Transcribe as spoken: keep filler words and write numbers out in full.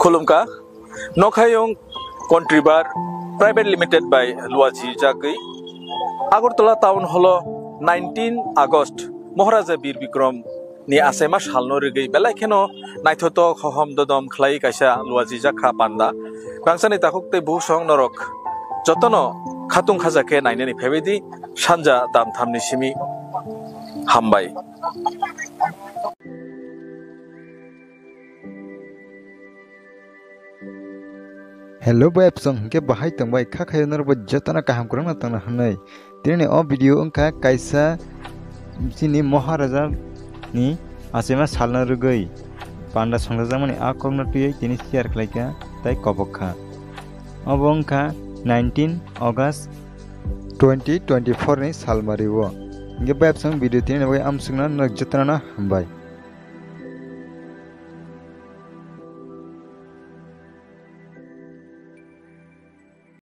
Khulumkha, Nokhayung Contribar Private Limited bai luaji jagwi Agartala Town Hall o nineteen August Maharaja Bir Bikram ni achaima salno rwgwi belai kheno naithotok hohom dodom khlai kaisa luaji jakha panda. Bangsani takhuk tei buhusong norok jotono khatung khaja khe nainani phaibaidi sanja dam thamni simi hambai. Hello bai absong, hwnkhe bahai tongbai kha khayo norok bai jotono kaham kwrwngno tongna hwnwi. Tini o video wngkha kaisa chini Maharaja ni achaima salno rwgwi panda songjakmani a kokno twiwi tini share khlaikha tei kobok kha. Obo wngkha nineteen August twenty twenty-four ni salmari o. Hwnkhe bai absong video tini bagwi amsukno norok jotono hambai.